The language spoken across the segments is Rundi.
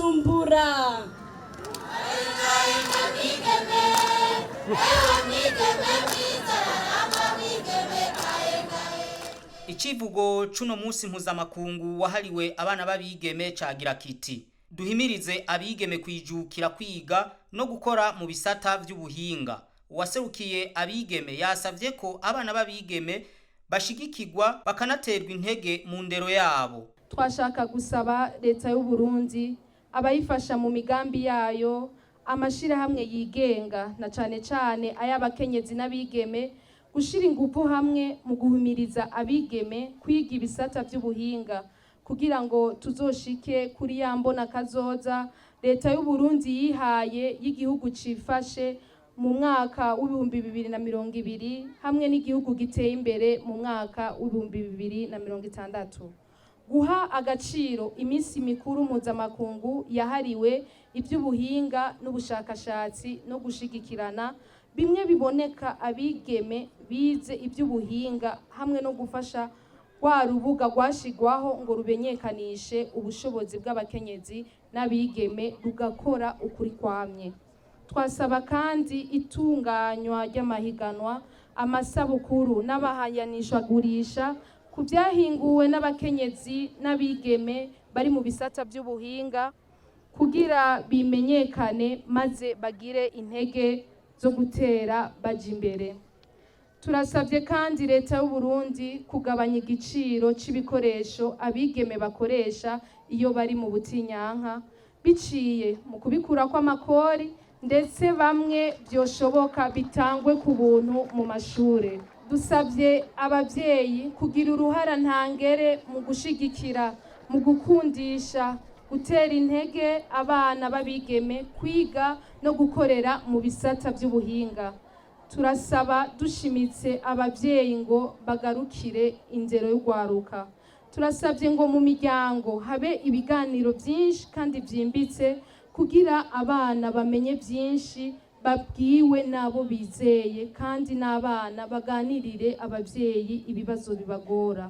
Bujumbura. Icivugo c'uno munsi mpuzamakungu wahariwe abana b'abigeme cagira kiti: duhimirize abigeme kwijukira kwiga no gukora mu bisata vy'ubuhinga. Uwaserukiye abigeme yasavye ko abana b'abigeme bashigikirwa bakanaterwa intege mu ndero yabo. Twashaka gusaba leta y'u Burundi, abayifasha mu migambi yayo, amashirahamwe yigenga na cane cane ay'abakenyezi n'abigeme, gushira ingufu hamwe mu guhimiriza abigeme kwiga ibisata vy'ubuhinga kugira ngo tuzoshike kuri ya mbona kazoza leta y'u Burundi yihaye y'igihugu cifashe mu mwaka w'2020 hamwe n'igihugu giteye imbere mu mwaka w'2060. Guha agaciro iminsi mikuru mpuzamakungu yahariwe iby'ubuhinga n'ubushakashatsi no gushigikirana bimwe biboneka abigeme bize iby'ubuhinga hamwe no gufasha rwa rubuga rwashigwaho ngo rumenyekanishe ubushobozi bw'abakenyezi n'abigeme rugakora ukuri kwamye. Twasaba kandi itunganywa ry'amahiganwa, amasabukuru n'abahayanishagurisha ku byahinguwe n'abakenyezi n'abigeme bari mu bisata by'ubuhinga kugira bimenyekane maze bagire intege zo gutera baja imbere. Turasabye kandi leta y'u Burundi kugabanya igiciro c'ibikoresho abigeme bakoresha iyo bari mu butinyanka biciye mu kubikurako amakori, ndetse bamwe byoshoboka bitangwe ku buntu mu mashure. Dusabye abavyeyi kugira uruhara ntangere mu gushigikira, mu gukundisha, gutera intege abana b'abigeme kwiga no gukorera mu bisata by'ubuhinga. Turasaba dushimitse abavyeyi ngo bagarukire indero y'urwaruka. Turasabye ngo mu miryango habe ibiganiro byinshi kandi byimbitse kugira abana bamenye byinshi babwiwe n'abo bizeye, kandi n'abana baganirire abavyeyi ibibazo bibagora.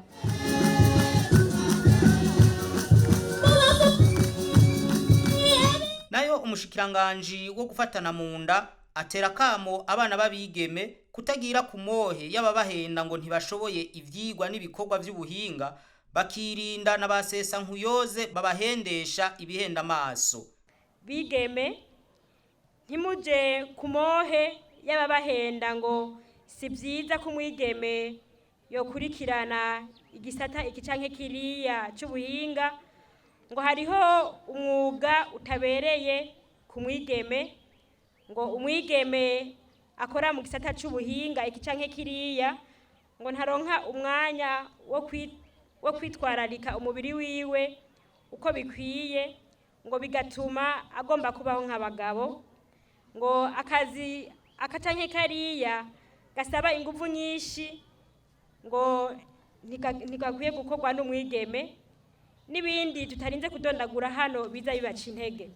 Nayo umushikiranganji wo gufatana mu nda atera kamo abana b'abigeme kutagira ku mohe y'ababahenda ngo ntibashoboye ivyigwa n'ibikorwa vy'ubuhinga, bakirinda na ba sesankuyoze babahendesha ibihenda amaso. Bigeme, ntimuje ku mohe y'ababahenda ngo si byiza ko umwigeme yokurikirana igisata iki canke kiriya c'ubuhinga, ngo hariho umwuga utabereye ku mwigeme, ngo umwigeme akora mu gisata c'ubuhinga iki canke kiriya ngo ntaronka umwanya wo kwitwararika umubiri wiwe uko bikwiye, ngo bigatuma agomba kubaho nk'abagabo, ngo akazi aka canke kariya gasaba inguvu nyinshi ngo ntigakwiye gukorwa n'umwigeme, n'ibindi tutarinze kudondagura hano biza bibaca intege.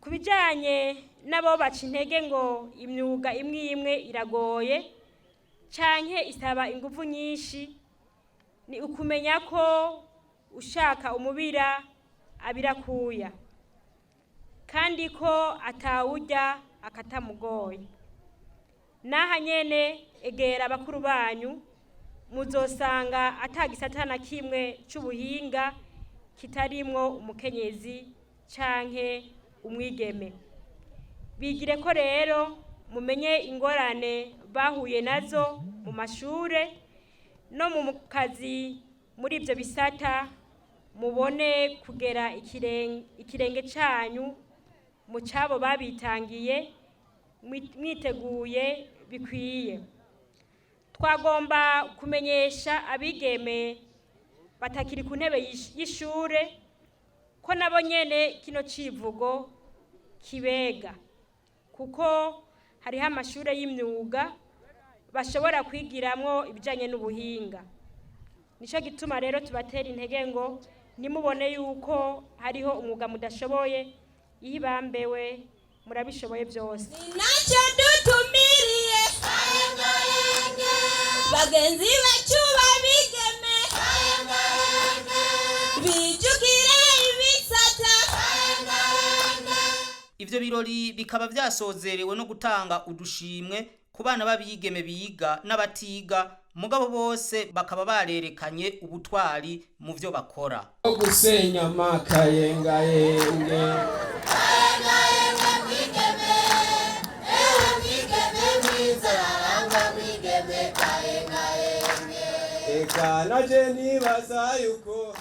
Ku bijanye n'abo baca intege ngo imyuga imwe imwe iragoye canke isaba inguvu nyinshi, ni ukumenya ko ushaka umubira abirakuya, kandi ko atawurya akatamugoye. N'aha nyene egera abakuru banyu, muzosanga ata gisata na kimwe c'ubuhinga kitarimwo umukenyezi canke umwigeme. Bigire ko rero mumenye ingorane bahuye nazo mu mashure no mu kazi muri ivyo bisata, mubone kugera ikirenge canyu mu cabo babitangiye mwiteguye bikwiye. Twagomba kumenyesha abigeme batakiri ku ntebe y'ishure ko nabo nyene kino civugo kibega, kuko hariho amashure y'imyuga bashobora kwigiramwo ibijanye n'ubuhinga. Nico gituma rero tubatera intege ngo nimubone yuko hariho umwuga mudashoboye, iyo ibambewe murabishoboye byose. Nacyo dutumiriye bagenzi bacu babigeme bijukire ibisata. Ivyo birori bikaba vyasozerewe no gutanga udushimwe ku bana b'abigeme biga n'abatiga, mugabo bose bakaba barerekanye ubutwari mu vyo bakora. Gusenya amakayengayenge. Eka naje nibaza yuko.